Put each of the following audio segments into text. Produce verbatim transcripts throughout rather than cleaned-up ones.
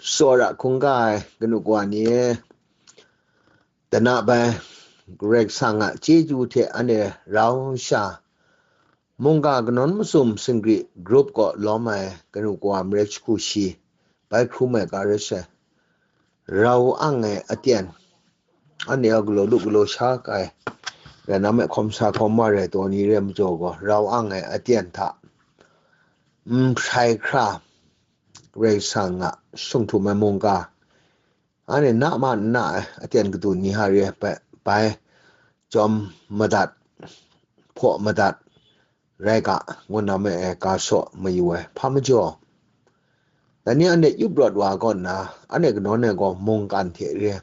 Tsawra hkungga ai kanu kawa ni e, dana bai Karai Kasang a chyeju hte anhte rau sha, mungga kanawn masum singri group kaw lawm ai kanu kawa marai jahku shi bai hkrum ai ga rai she, rau ang ai aten, anhte a galaw lu galaw sha kai, rai na me hkawm sa hkawm wa rai taw ni re majaw gaw, rau ang ai aten hta n hprai hkra, Karai Kasang a sung htum ai mungga, anhte na ma n na ai aten kadu ni hta re ai bai, bai jawm madat, hpaw madat rai ga, ngu na me ai ga saw mayu ai hpa majaw, dai ni anhte yup rawt wa kaw nna, anhte kanawn ai gaw mungkan hte re ai.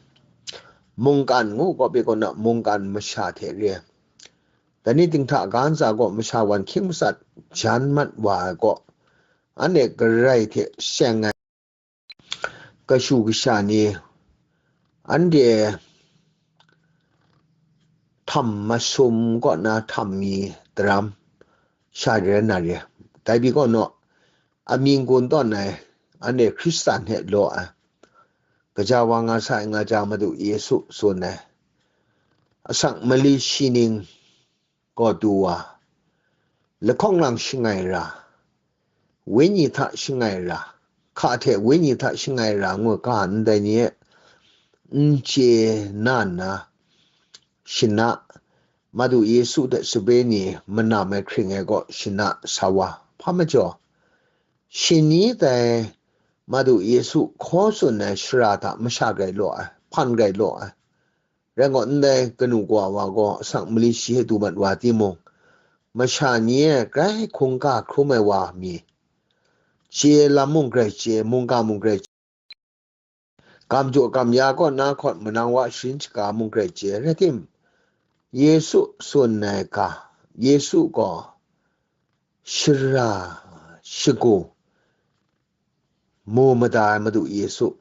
Mungkan ngu gaw pyi kaw na, mungkan masha hte re ai. Dai ni dinghta ga ntsa gaw masha wan hkying matsat jan mat wa ai gaw, anhte Karai hte seng ai kashu kasha ni, anhte htam masum kaw na htam mi daram sha re na re. Dai pyi kaw naw, amying gun tawn ai, anhte Hkristan hte law ai, gaja wa nga sai nga ja Madu Yesu tsun ai, asak mali shi ning gaw du wa, lahkawng lang shangai ra, wenyi hta shangai ra, hka hte wenyi hta shangai ra ngu ga ndai ni e n chye na nna, shana, Madu Yesu hte sape ni manam ai hkring ai gaw shana sa wa hpa majaw, shani dai Madu Yesu hkaw tsun ai shara hta masha grai law ai, hpan grai law ai. Rai gaw, ndai kanu kawa wa gaw asak mali shi e du mat wa timung, masha ni e grai hkungga hkrum ai wa mi, chye lam mung grai chye, mungga mung grai chye, gam jaw gam ya kaw na hkawt manang wa sharin shaga mung grai chye, rai tim, Yesu tsun ai ga, Yesu gaw shara shagu mu mada ai Madu Yesu,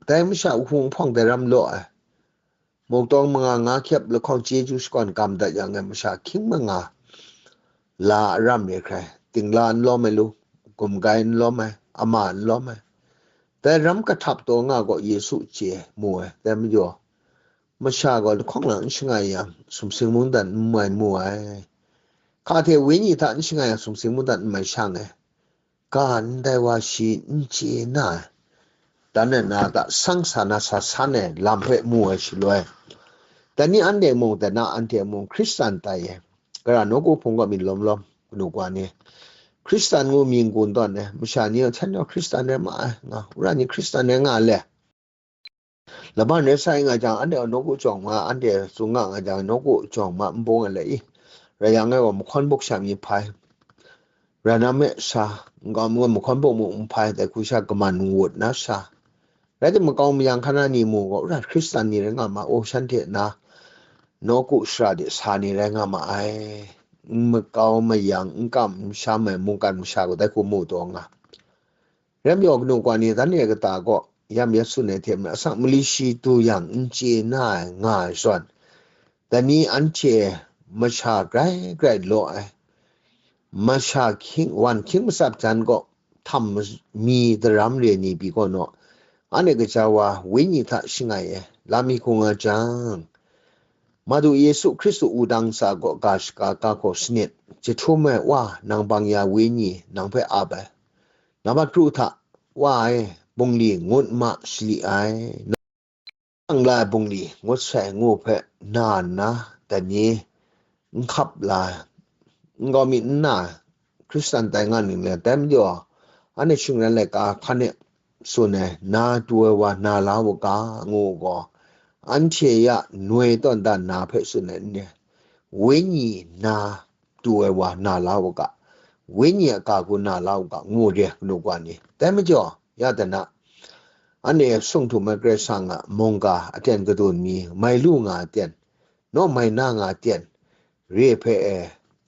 dai masha hpung hpawng dai ram law ai, muktawng manga nga hkyep lahkawng chyeju shakawn kam dat yang e masha hkying manga la a ram re hkrai, dingla n lawm ai lu, gumgai n lawm ai, ama n lawm ai, dai ram kahtap taw nga gaw Yesu chye mu ai, dai majaw, masha gaw lahkawng lang n shangai yang, sumsing mungdan n mai mu ai. Hka hte wenyi hta n shangai yang, sumsing mungdan n mai shang ai. Ga ndai wa shi n chye na ai, dan ai na hta sang sa na sa san ai lam hpe mu ai shaloi, dai ni anhte mung, dai na anhte mung Hkristan tai e, gara nawku hpung gaw myit lawm lawm, kanu kawa ni, Hkristan ngu mying gun tawn ai, masha ni gaw hten gaw Hkristan rai ma ai, nga, wora ni Hkristan rai nga le. Laban rai sa nga jang, anhte gaw nawku jawng ma, anhte tsun nga nga jang, nawku jawng ma n bung ai le i. Rai yang e gaw, mahkawn buk sha mi hpai, rai na me sa, n-, mahkawn buk muk n hpai, dai hku sha kaman n wut na sa. Rai timung, makau mayang hkana ni mu gaw, wora Hkristan ni rai nga ma, o, shanhte na nawku shara de sa ni rai nga ma ai. N makau mayang, n kam n sham ai mungkan masha gaw dai hku mu taw nga. Rai majaw, kanu kawa ni, dan e kata gaw, yam ya tsun ai hte maren, asak mali shi du yang n chye na ai nga ai zawn, dai ni anhte masha grai grai law ai, masha hkying, wan hkying matsat jan gaw htam mi daram re ni pyi kaw naw, anhte gaja wa wenyi hta shangai ai lam mi hkung nga jang, Madu Yesu Hkristu wudang ntsa gaw ga shaga ga hkaw sanit, jahtum ai Wa, nang bang ya wenyi nang hpe ap ai, nambat kru hta, Wa e, bungli ngut ma shali ai, nang la ai bungli ngut sai ngu hpe na nna, dai ni n hkap la ai, n kau myit n na ai, Hkristan tai nga ning le, dai majaw, anhte shingran laika hkan e tsun ai, na du ai wa na la u ga, ngu gaw, anhte ya noi tawn dan na hpe tsun ai n re? Wenyi na du ai wa na la u ga, wenyi a ga hku na la u ga, ngu re, kanu kawa ni. Dai majaw, ya dana, anhte sung htum ai Karai Kasang a mungga aten kadun mi, mai lu nga aten, naw mai na nga aten, re hpe e,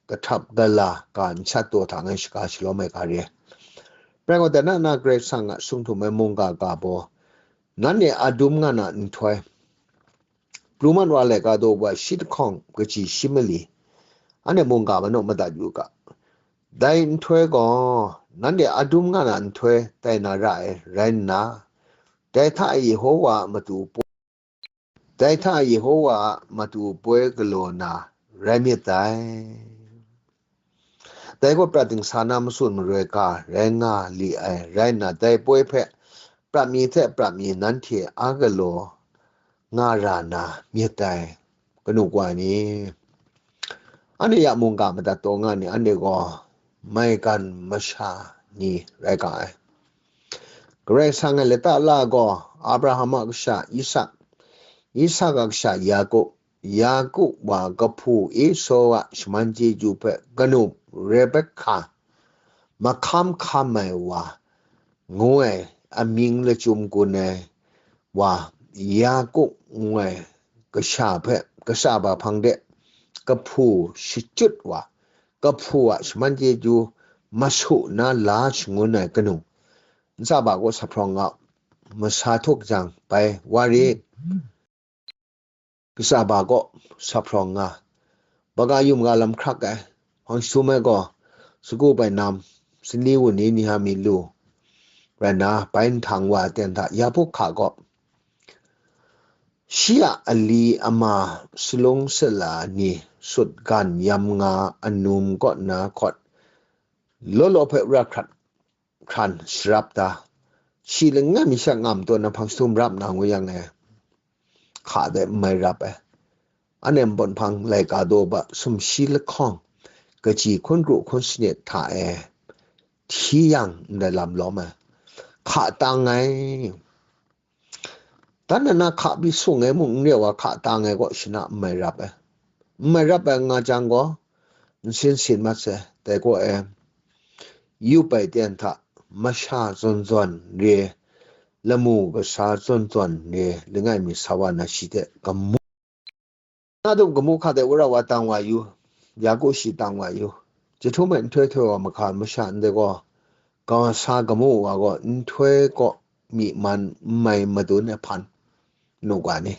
kahtap gala ga nsat taw hta ngai shaga shalawm ai ga re. Prai gaw, dana na Karai Kasang a sung htum ai mungga ga baw, nanhte adum nga na nhtoi, Pru mat wa laika daw wa shi lahkawng kaji shi mali, anhte mungga manaw madat yu ga. Dai nhtoi gaw, nanhte adum nga na nhtoi tai na ra ai rai nna, Dai hta e Yehowa a matu poi, dai hta e Yehowa a matu poi galaw na rai myit dai. Dai gaw prat dingsa na matsun maroi ga rai nga li ai, rai nna dai poi hpe prat mi hte prat mi nanhte a galaw nga ra na myit dai, kanu kawa ni. Anhte ya mungga madat taw nga ni, anhte gaw maigan masha ni rai ga ai. Karai Kasang a lata la gaw Abraham a kasha Isak, Isak a kasha Yaku, Yaku wa kahpu Esau a shaman chyeju hpe kanu Rebekah, mahkam hkam ai wa, ngu ai amying lachyum gun ai wa, Yaku ngu ai kasha hpe, kasha ba hpang de kahpu shachyut wa, kahpu a shaman chyeju masu na la shangun ai kanu, ntsa ba gaw sa hprawng nga, masa htuk jang bai wa rit. Kasa ba gaw sa hprawng nga, baga yum ga lam hkrak ai, hpang jahtum ai gaw sagu bai nam, sanli wunli ni hta mi lu rai nna, bai nhtang wa ten hta ya hpuk hka gaw, shi a ali ama salung sala ni sut gan yam nga anum kaw na hkawt, law law hpe ra hkrat hkran sharap da, shi langai mi sha ngam taw na hpang jahtum rap na ngu yang e, hka de n mai rap ai. Anhte npawt hpang laika daw ba sumshi lahkawng, kaji hkun kru hkun sanit hta e hti yang ndai lam lawm ai. Hka tang ai. Dan na na hka pyi sung ai mung n re wa, hka tang ai gaw shana n mai rap ai. N mai rap ai nga jang gaw, n sin sin mat sai, dai gaw e, yup ai ten hta masha zawn zawn re, lamu kasa zawn zawn re, langai mi sa wa na shi hte gamu. Na dum gamu hka de wora wa tang wa yu, ya ku shi tang wa yu, jahtum ai nhtoi htoi wa mahka masha ndai gaw, kasa gamu wa gaw nhtoi kaw myi man n mai madun ai hpan, nu ga ni.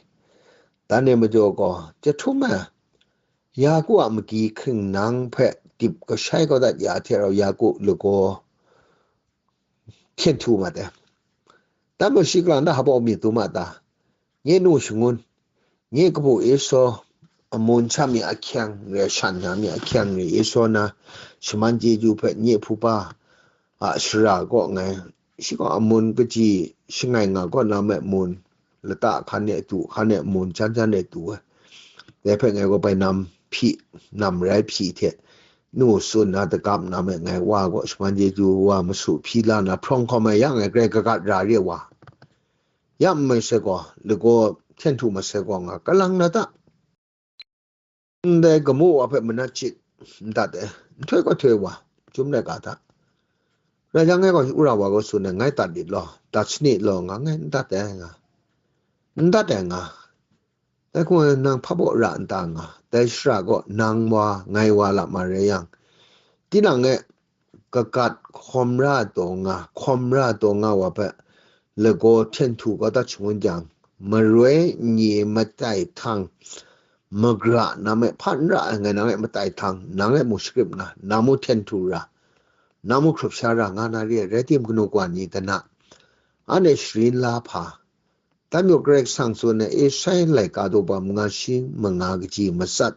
Dan e majaw gaw, jahtum ai, ya ku a magi hking nang hpe dip kashai kau dat ya hte rau, ya ku lagaw hkyen htu mat ai. Dan gaw shi kalang da hpa myit tu ma ta? Nye nu shangun, nye kabu Esau, amun sha mi ahkyang re, shan na mi ahkyang re, Esau na shaman chyeju hpe nye hpupa a shara kaw ngai, shi gaw amun kaji shangai nga kaw na me mun, lata hkan e du, hkan e mun, jan jan e du ai. Dai hpe ngai gaw bai nam hpyi, nam rai hpyi hte, nu tsun na dagap na me ngai wa gaw shaman chyeju wa masu hpyi la na hprawng hkawm ai yang e, grai kagat ra re wa. Ya n mai sai gaw, lagaw hkyen htu mat sai gaw nga, kalang na ta? Ndai gamu wa hpe manat chit n dat ai, nhtoi kaw htoi wa, chyum laika hta. Rai jang ngai gaw, wora wa gaw tsun ai, ngai dat lit law, dat sanit law nga, ngai n dat ai nga, n dat ai nga. Dai hkung e nang hpa baw ra n ta nga, dai shara gaw nang wa, ngai wa la ma rai yang, tinang e kagat hkawm ra taw nga, hkawm ra taw nga wa hpe lagaw hten htu kau dat shangun jang, maroi n-, matai htang, magra na me hpa n ra ai, ngai nang e matai htang, nang e mu shakrip na, nang mu hten htu ra, nang mu hkrup sha ra nga na re ai, rai tim, kanu kawa ni, dana, anhte sharin la hpa, dan majaw Karai Kasang tsun ai Esai laika daw ba manga shi manga kaji matsat,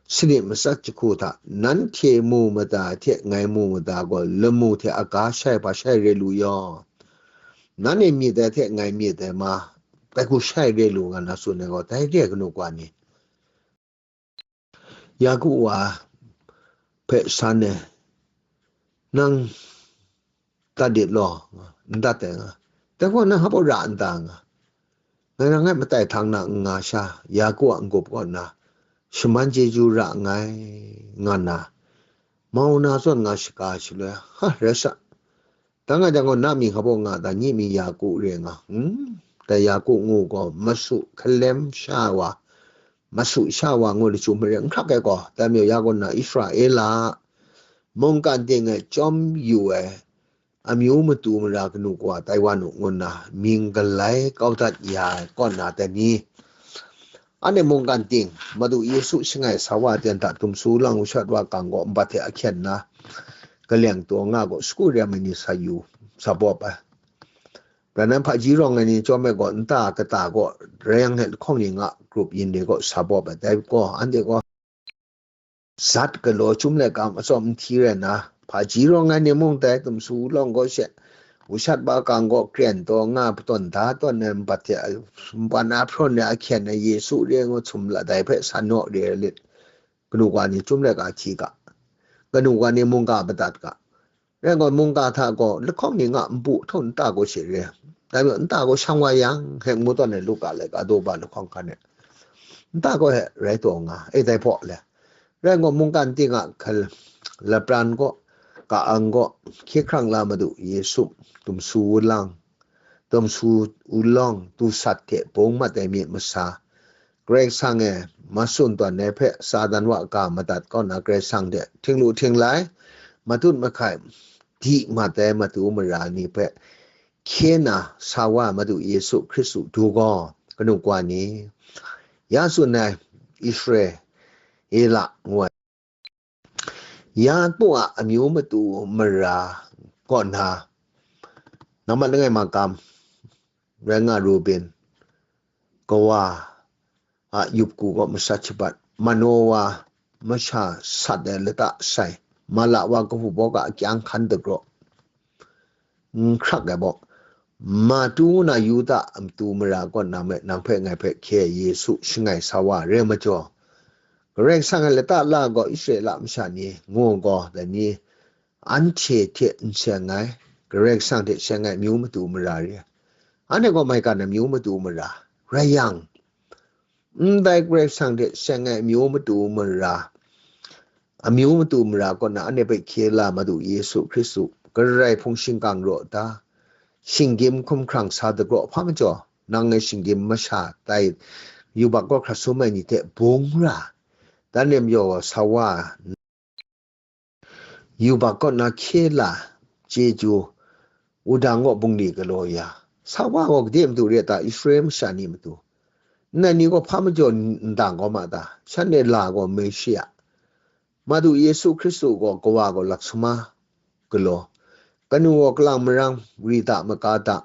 sanit matsat jahku hta, nanhte mu mada hte ngai mu mada gaw, lamu hte aga shai hpa shai re lu yaw, nanhte myit ai hte ngai myit ai ma, bai hku shai re lu nga na tsun ai gaw, dai re ai, kanu kawa ni. Yaku wa hpe san e, nang dat lit law, n dat ai nga. Dai gaw nang hpa baw ra n ta nga. Ngai nang e matai htang na n nga sha, Yaku a n-gup kaw nna, shaman chyeju ra nngai, nga nna, mau na zawn nga shaga shaloi, ha, rai sa. Dang a jang gaw, na mying hpa baw nga ta, nye mying Yaku re nga, hmm? Dai Yaku ngu gaw, masu hkalem sha wa, masu sha wa ngu lachyum mare n hkrak ai gaw, dai majaw ya gaw na Israela mungkan ting e chyawm yu ai amyu matu mara kanu kawa tai wa nu ngu nna mying galai kau dat ya ai kaw na dai ni? Anhte mungkan ting, Madu Yesu shangai sa wa ten hta dumsu lang u shat wa kang gaw nbat hte ahkyen nna, kaleng taw nga gaw sagu rem ai ni sa yu, sa bawp ai. Rai nna hpaji rawng ai ni chyawm ai gaw, nta kata gaw, rai yang hte lahkawng ni nga grup yin re gaw sa bawp ai. Dai gaw, anhte gaw, zat galaw chyum laika matsawm nhti rai nna, hpaji rawng ai ni mung dai, tumsu lawng gaw she, ushat ba kang gaw kren taw nga, patawn da tawn ai nbat hte, mpan a hprawn ai ahkyen ai Yesu re ngu htum la, dai hpe san naw re ai lit, kanu ka ni chyum laika hti ga, kanu ka ni mungga madat ga. Rai gaw, mungga hta gaw lahkawng ni nga npu htaw nta gaw she re. Dai majaw, nta gaw shang wa yang, he ngu tawn ai Luka laika daw ba lahkawng hkan e, nta gaw he rai taw nga, e dai hpaw le. Rai gaw, mungkan ting a hkal lapran gaw, ka-ang gaw, hkye hkrang la Madu Yesu, tumsu wulang, tumsu wulawng, tu sat hte bung mat ai myit masa, Karai Kasang e matsun tawn ai hpe Satan wa ga madat kaw na, Karai Kasang hte htinglu htinglai, matut mahkai, di mat ai matu mara ni hpe hkye na sa wa Madu Yesu Hkristu du gaw, kanu ka ni, ya tsun ai Israela ngu ai, ya Yaku a amyu matu mara kaw na, nambat langai makam rai nga Ruben kawa a yup ku gaw masat shabat, Manowa masha sat ai lata sai, Mala wa kahpu bawk a akyang hkan dagraw, n hkrak ai bawk, Matu na Yuda a matu mara kaw na me, nang hpe ngai hpe hkye Yesu shangai sa wa re majaw, Karai Kasang a lata la gaw Israela masha ni ngu gaw, dai ni anhte hte n seng ai, Karai Kasang hte seng ai amyu matu mara re. Anhte gaw maigan amyu matu mara rai yang, ndai Karai Kasang hte seng ai amyu matu mara, amyu matu mara kaw na anhte hpe hkye la Madu Yesu Hkristu, Karai hpung shingkang raw ta, shinggyim hkumhkrang sa dagraw hpa majaw, nang ngai shinggyim masha tai, yubak kaw hkrat sum ai ni hte bung ra, dan nem yaw sa wa, yubak kaw na hkye la, chyeju, wudang gaw bungli galaw ya, sa wa gaw gade matu re ta, Israel masha ni matu, nnan ni gaw hpa majaw n dang kau ma ta, shanhte la gaw Meshia, Madu Yesu Hkristu gaw kawa gaw laksuma galaw, kanu gaw kalang marang, rita maka ta,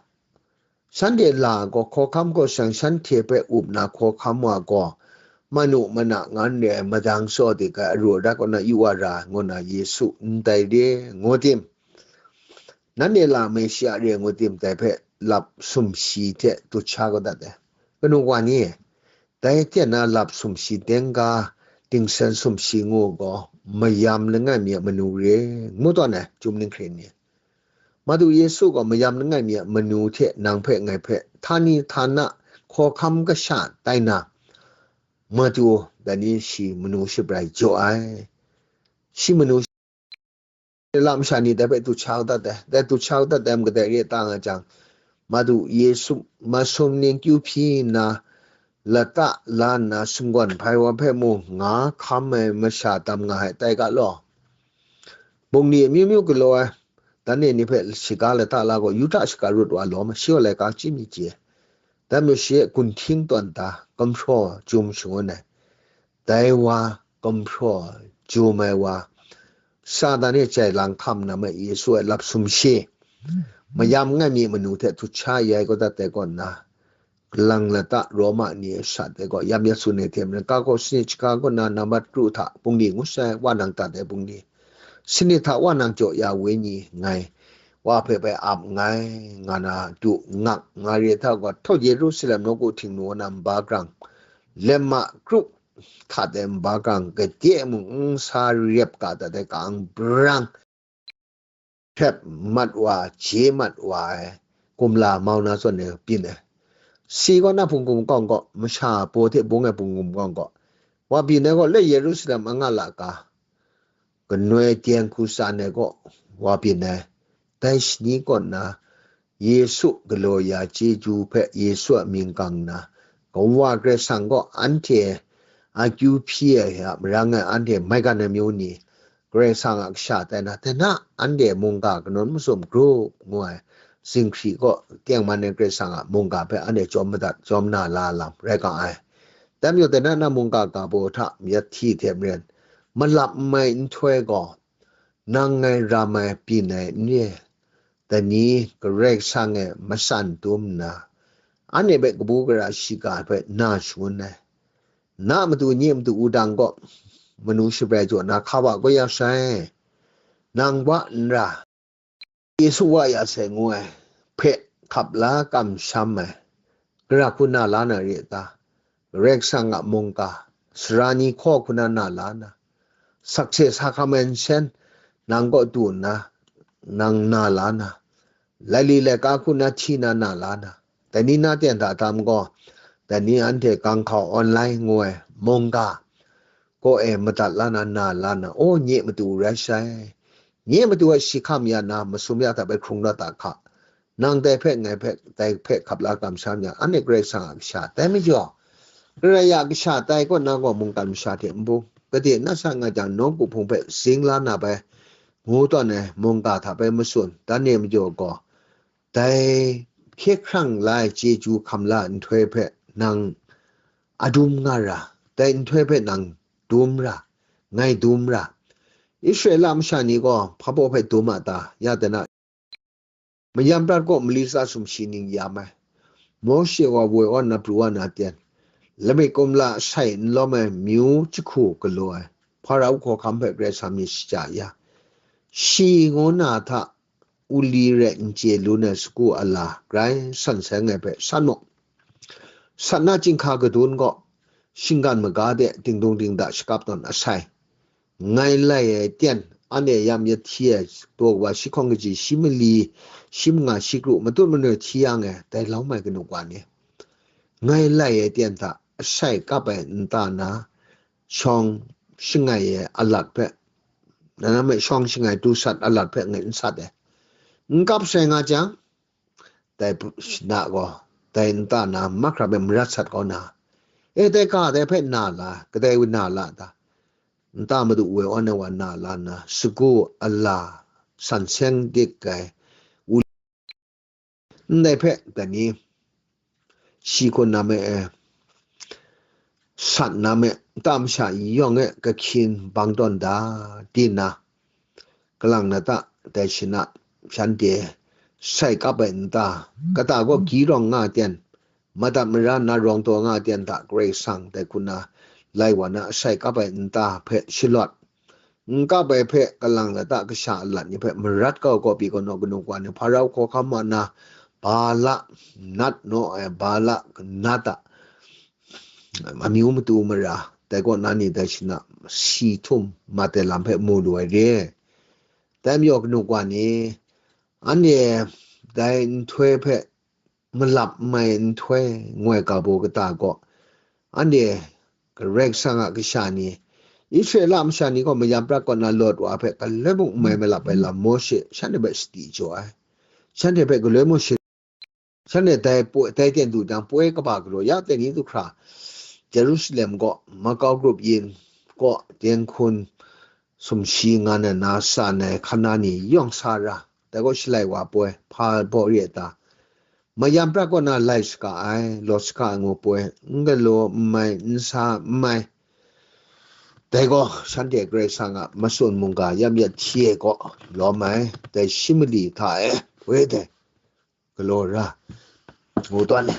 shanhte la gaw hkawhkam gaw shang shanhte hpe up na hkawhkam wa gaw, manu mana ngan re ai madang shaw dik ai aru arat kaw na yu wa ra, ngu na Yesu ndai re ngu tim, nanhte la Meshia re ngu tim, dai hpe lap sumshi hte dut sha kau dat ai. Kanu wa ni, dai hte na lap sumshi dengga, dingsen sumshi ngu gaw, mayam langai mi a manu re, ngu tawn ai, chyum ning hkre ni. Madu Yesu gaw mayam langai mi a manu hte nang hpe ngai hpe htani htana hkawhkam kasha tai na, Madu, dai ni shi manu shabrai jaw ai. Shi manu lam sha ni dai hpe dut sha dat ai, dai dut sha dat ai makadai re ta nga jang, Madu Yesu masum ning kyu hpyi nna, lata la nna shinggawn hpai wa hpe mung nga hkam ai masha tam nga ai tai ga law. Bungli amyu myu galaw ai, dan e ni hpe shiga lata la gaw, Yuda shiga rut wa lawm, shi gaw laika chyi mi chye. Dai majaw shi e gun hting tawn ta, gumhpraw jum shangun ai. Dai wa, gumhpraw jum ai wa, Satan e jai lang hkam na me Yesu e lap sumshi, mayam langai mi manu hte dut sha ya ai kau dat ai kaw nna, lang lata Roma ni a sha hte gaw yam ya tsun ai hte maren, ka gaw sanit shaga kaw na nambat kru hta bungli ngu sai, wa nang dat ai bungli, sanit hta wa nang jaw ya wenyi ngai, wa hpe bai ap nngai, nga na du ngak nga re hta gaw, htawt Yerusalem nawku htingnu na nba grang, lem ma kru hta de nba grang, gade mung n sa rep ga dat ai ka-ang brang, hkrep mat wa, je mat wa ai, kumla mau na zawn e byin ai. Si kaw na hpung gum kawng gaw, masha paw hte bung ai hpung gum kawng gaw, wa byin ai gaw, le Yerusalem a nga la ga, kanoi teng hku tsan ai gaw, wa byin ai. Dai shani kaw nna, Yesu galaw ya chyeju hpe Yesu a mying kang nna, Kawa Karai Kasang gaw anhte akyu hpyi ai a marang e anhte maigan ai myu ni, Karai Kasang a kasha tai na, dai na anhte mungga kanawn masum grup ngu ai zinghkri kaw tengman ai Karai Kasang a mungga hpe anhte jawm madat, jawm na la lam rai ga ai. Dai majaw, dai na na mungga ga baw hta mayat hti hte maren, malap n mai nhtoi gaw, nang ngai ram ai byin ai n re. dai ni Karai Kasang e matsan dum nna, anhte hpe kabu gara shiga hpe na shangun ai. Na matu nye matu wudang gaw manu shabrai jaw na hka wa kau ya sai. Nang wa n ra, Yesu wa ya sai ngu ai hpe hkap la kamsham ai, gara hku na la na re a ta? Karai Kasang a mungga, sara ni hkaw hku na na la na, sakse sa hkam ai nsen nang kaw du nna, nang na la na, laili laika hku na hti na na la na, dai ni na ten hta tam gaw, dai ni anhte gang hkau online ngu ai mungga kaw e madat la na, na la na, o, nye matu rai sai. Nye matu ai shi hkam ya na, masum ya hta bai hkrung rawt da hka. Nang dai hpe, ngai hpe, dai hpe hkap la kamsham yang, anhte Karai Kasang a kasha tai majaw, Karai a kasha tai kaw na gaw mungkan masha hte n bung, kade na sa nga jang, nawku hpung hpe zing la na bai, ngu tawn ai mungga hta bai matsun, dan e majaw gaw, dai hkye hkrang la ai chyeju hkam la ai nhtoi hpe nang adum nga ra, dai nhtoi hpe nang dum ra, ngai dum ra. Israela masha ni gaw hpa baw hpe dum a ta? Ya dana, mayam prat kaw mali tsa sumshi ning yam ai, Mawshe wa woi awn na pru wa na ten, lamik kumla sai n lawm ai myu jahku galaw ai, Hparao hkawhkam hpe Karai Kasang myit shaja ya, shi ngu na hta uli rai n chye lu na sagu ala grai san sai ngai hpe san mu. Sat na chyinghka kadun gaw, shinggan maga de dingdung dingda shakap tawn asai, ngai lai ai ten, anhte yam yahti ai, daw kaba shi hkawng kaji, shi mali, shi manga, shi kru, matut manoi hti yang e, dai lawm ai kanu wa ni, ngai lai ai ten hta asai kap ai nta na, shawng shangai ai alat hpe, na na me shawng shangai tu sat alat hpe ngai n sat ai, n kap sai nga jang, dai shana gaw, dai nta na mahkra hpe marat sat kau na, e, dai ga dai hpe na la, kadai na la ta? Nta madu woi awn ai wa na la nna, sagu ala san seng dik ai, u, ndai hpe dai ni, shi hku na me e, sat na me, nta masha yawng e kahkyin bang tawn da, di nna, kalang na ta, dai shana, shanhte sai kap ai nta, kata gaw gyi rawng nga ten, madat mara na rawng taw nga ten hta Karai Kasang dai hku na lai wa na, sai kap ai nta hpe shalawt, n kap ai hpe kalang lata kasha alat ni hpe marat kau kau pyi kau naw kanu wa ni, Hparao hkawhkam ma na, Bala nat naw ai, Bala nat a amyu matu mara, dai kaw na ni dai shana si htum mat ai lam hpe mu lu ai re. Dai majaw kanu wa ni, anhte dai nhtoi hpe malap n mai nhtoi ngoi ga baw kata gaw, anhte Karai Kasang a kasha ni, Israela masha ni gaw mayam prat kaw na lawt wa hpe galoi mung n mai malap ai lam Mawshe shanhte hpe sadi jaw ai. Shanhte hpe galoi mung shi, shanhte dai poi, dai ten du jang, poi kaba galaw ya, dai ni du hkra Jerusalem kaw, makau grup yin kaw, denghkun sumshi nga na na sa ai hkan na ni yawng sa ra, dai gaw shalai wa poi, hpa baw re a ta? Mayam prat kaw na lai saga ai, lawt saga ai ngu poi, n galaw n mai, n sa n mai. Dai gaw shanhte Karai Kasang a matsun mungga yam yat hti ai kaw lawm ai, dai shi mali hta e, woi dai galaw ra, ngu tawn ai.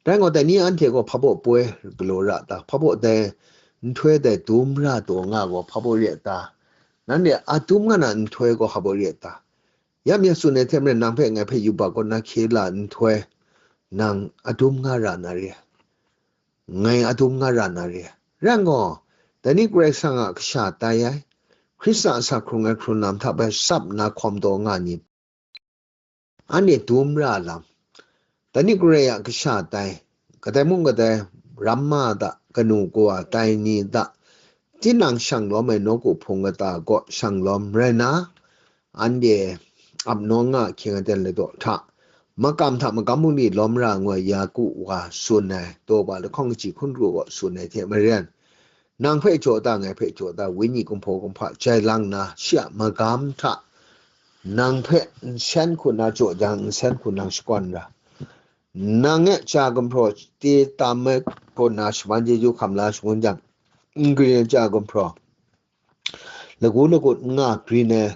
Dai gaw, dai ni anhte gaw hpa baw poi galaw ra ta? Hpa baw dai nhtoi dai dum ra taw nga gaw hpa baw re a ta? Nanhte a dum nga na nhtoi gaw hpa baw re a ta? Yam ya tsun ai hte maren, nang hpe ngai hpe yubak kaw na hkye la nhtoi, nang a dum nga ra na re, ngai a dum nga ra na re. Rai gaw, dai ni Karai Kasang a kasha tai ai, Hkristu a asak hkrung ai hkrun lam hta bai tsap nna hkawm taw nga ni, anhte dum ra lam, dai ni Karai a kasha tai, kadai mung kadai ramma da, kanu kawa tai ni da, tinang shang lawm ai nawku hpung kata gaw shang lawm rai na, anhte ap nawng nga hkying aten ladaw hta, makam hta magam bungli lawm ra ngoi Yaku wa tsun ai, daw ba lahkawng kaji hkun ru gaw tsun ai hte maren, nang hpe jaw ta, ngai hpe jaw ta, Wenyi kumhpaw kumhpa jai lang nna, shi a magam hta nang hpe nsen hku na jaw jang, nsen hku nang shakawn ra, nang e cha gumhpraw chye tam ai kaw na shaman chyeju hkam la shangun jang, n-, gumhpraw lagu lagut n nga grin ai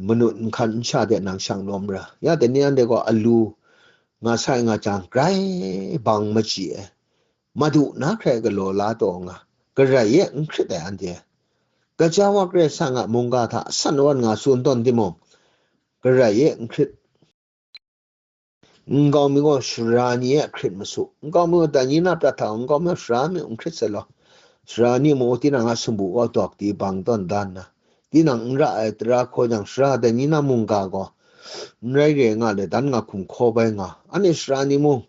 manut nhkan nsha de nang shang lawm ra. Ya dai ni anhte gaw alu nga sai nga jang, grai bang machyi ai, Madu na hkrai galaw la taw nga, Karai e n hkrit ai anhte, gaja wa Karai Kasang a mungga hta asan awan nga tsun tawn timung, Karai e n hkrit. Nkau mi gaw sara ni e hkrit masu, nkau mi gaw dai ni na prat hta, nkau mi gaw sara mi n hkrit sai law, sara ni mung tinang a sumpu kaw dawk di bang tawn da nna, tinang n ra ai tara hkaw jang, sara dai ni na mungga gaw n rai re nga le, dan nga hkum hkaw bai nga, anhte sara ni mung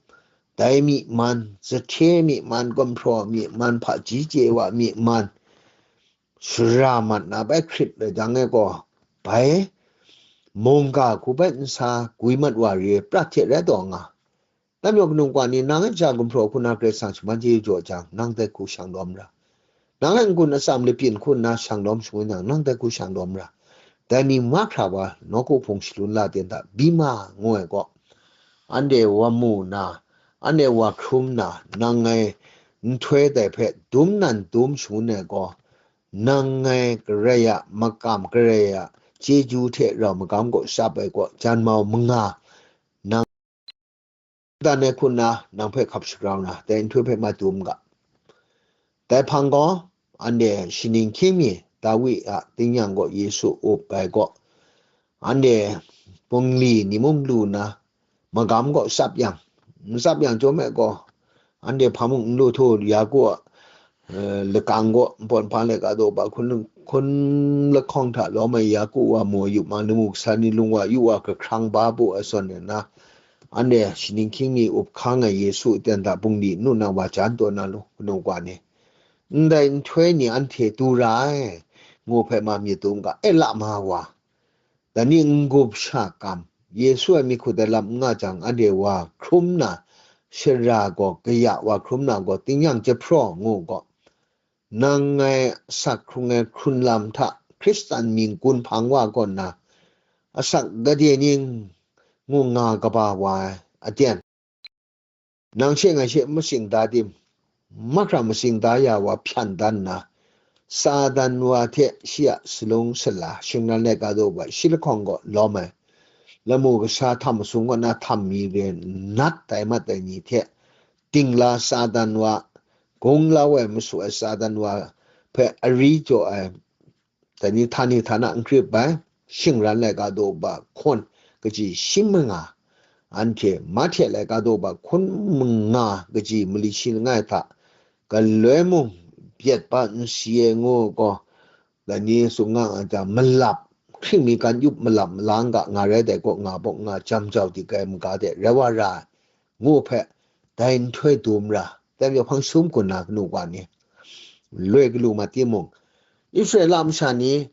dai myi man, sahte myi man, gumhpraw myi man, hpaji chye wa myi man, sara mat na bai hkrit le jang e gaw, bai mungga hku bai nsa gwi mat wa re prat hte rai taw nga. Namyaw kanu nkwa ni, nang e ja gumhpraw hku na Karai Kasang shaman chye jaw jang, nang dai hku shang lawm ra. Nang e n-gun atsam lapyin hku nna shang lawm shangun yang, nang dai hku shang lawm ra. Dai ni mahkra wa nawku hpung shalun la ten hta, Bima ngu ai gaw, anhte wa mu na, anhte wa hkrum na, nang ngai nhtoi dai hpe dum nan dum shangun ai gaw, nang ngai Karai a makam, Karai a chyeju hte rau magam gaw shap ai gaw, jan mau manga, nang dan ai hku nna nang hpe hkap shagrau na, dai nhtoi hpe madum ga. Dai hpang gaw, anhte shaning hkying mi Dawi a tingnyang gaw Yesu up ai gaw, anhte bungli ni mung lu nna, magam gaw tsap yang, n tsap yang chyawm e gaw, anhte hpa mung n lu htu, Yaku a, eh, lakang gaw npawt hpa laika daw ba hkun, hkun lahkawng hta lawm ai Yaku wa mu yu ma, lamu kasa ni lung wa yu wa, kahkrang ba bu ai zawn e na, anhte shaning hkying mi up hkang ai Yesu ten hta bungli nu na wa jan taw na lu, kanu wa ni. Ndai nhtoi ni anhte du ra ai, ngu hpe ma myit dum ga, e la ma wa. Dai ni n-gup sha kam, Yesu a myit hkut ai lam n nga jang, anhte wa hkrum na, shara gaw kaya wa hkrum na gaw, tingnyang jahpraw ngu gaw, nang ngai asak hkrung ai hkrun lam hta Hkristan mying gun hpang wa kaw nna, asak gade ning ngu nga kaba wa ai aten, nang she ngai she masing da tim, mahkra masing da ya wa hpyan dan nna, Satan wa hte shi a salung sala, shingran laika daw wa shi lahkawng gaw lawm ai, lamu kasa htam masum kaw na htam mi re nat tai mat ai ni hte, dingla Satan wa, gunglau ai masu ai Satan wa hpe ari jaw ai, dai ni htani htana n grip ai, shingran laika daw ba hkawn kaji shi manga, anhte mahte laika daw ba hkawn manga kaji mali shi langai hta, galoi mung byet ba n si ai ngu gaw, dai ni tsun nga ai jang, malap, hkring mi gan yup malap malang ga nga rai dai kaw nga bawk nga jam jau di kai maga de rai wa ra ai, ngu hpe, dai nhtoi dum ra, dai majaw hpang sum gun na kanu wa ni, loi galu mat timung, Israela masha ni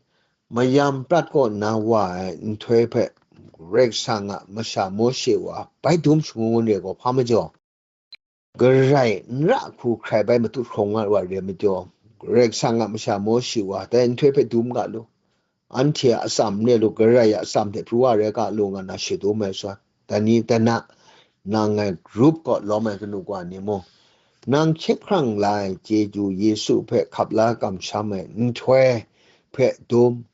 mayam prat kaw nna wa ai nhtoi hpe Karai Kasang a masha Mawshe wa bai dum shangun re gaw hpa majaw, Karai n ra hku hkrai bai matut hkrawng nga wa re majaw, Karai Kasang a masha Mawshe wa dai nhtoi hpe dum ga lu. Anhte a atsam ne lu, Karai a atsam hte pru wa rai ga lu nga na shadum ai sha, dai ni dai na, nang ngai grup kaw lawm ai kanu wa ni mung, nang hkyep hkrang la ai chyeju Yesu hpe hkap la kamsham ai nhtoi hpe dum,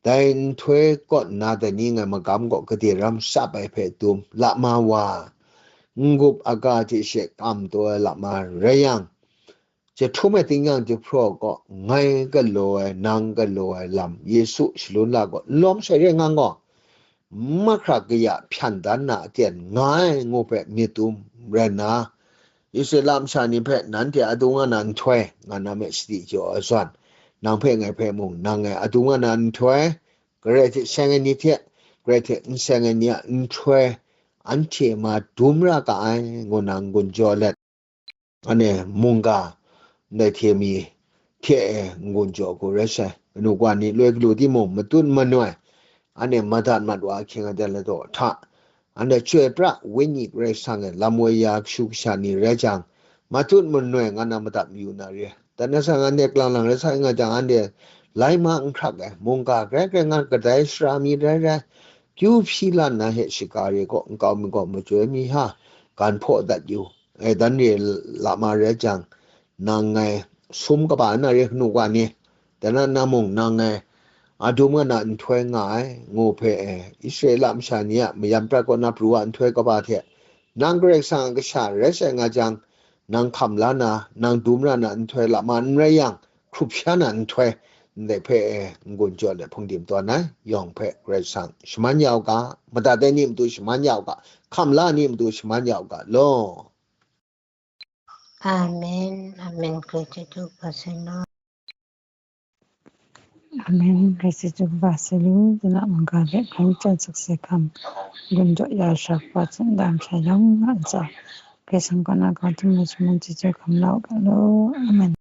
dai nhtoi kaw nna dai ni ngai magam gaw gade ram tsap ai hpe dum, la ma wa, n-gup aga hte she kam taw ai la ma rai yang, jahtum ai tingnyang jahpraw gaw, ngai galaw ai, nang galaw ai lam, Yesu shalun la gaw, n lawm sai re nga gaw, mahkra kaya hpyan dan na aten nga ai ngu hpe myit dum rai nna, Israela masha ni hpe nanhte adu nga na nhtoi, nga na me sadi jaw ai zawn, nang hpe ngai hpe mung, nang ngai adu nga na nhtoi, Karai hte seng ai ni hte, Karai hte n seng ai ni a nhtoi, anhte ma dum ra ga ai, ngu na n-gun jaw let, anhte mungga ndai hte mi hte e n-gun jaw hku rai sai. Kanu wa ni loi galu timung, matut manoi, anhte madat mat wa ahkying aten ladaw hta, anhte Chyoi pra Wenyi Karai Kasang e lam woi ya kashu kasha ni rai jang, matut manoi nga na madat mayu na re. Dan nang sa, anhte lang lang rai sa nga jang, anhte lai ma n hkrak ai, mungga grai grai nga kadai sara mi rai rai, kyu hpyi la nna he shiga re gaw, nkau mi gaw majoi mi ha, gan hpaw dat yu. E, dan re la ma rai jang, nang ngai sum kaba na re kanu wa ni, dan na na mung nang ngai a dum nga na nhtoi nga ai, ngu hpe e, Israela masha ni a mayam prat kaw na pru a nhtoi kaba hte, nang Karai Kasang a kasha rai sai nga jang, nang hkam la na, nang dum ra na nhtoi lama n rai yang, hkrup sha na nhtoi, ndai hpe e n-gun jaw let hpung dim tawn ai, yawng hpe Karai Kasang shaman ya u ga, madat ai ni matu shaman ya u ga, hkam la ai ni matu shaman ya u ga law. Amen. Amen. Karai chyeju kaba sai law. Amen. Karai chyeju kaba sai law. Dana mungga de hkang chyan sakse hkam gun jaw ya sha kaba hte ndam sha yawng a ntsa, Karai Kasang kaw na kau htum na shaman chyeju hkam la u ga law. Amen.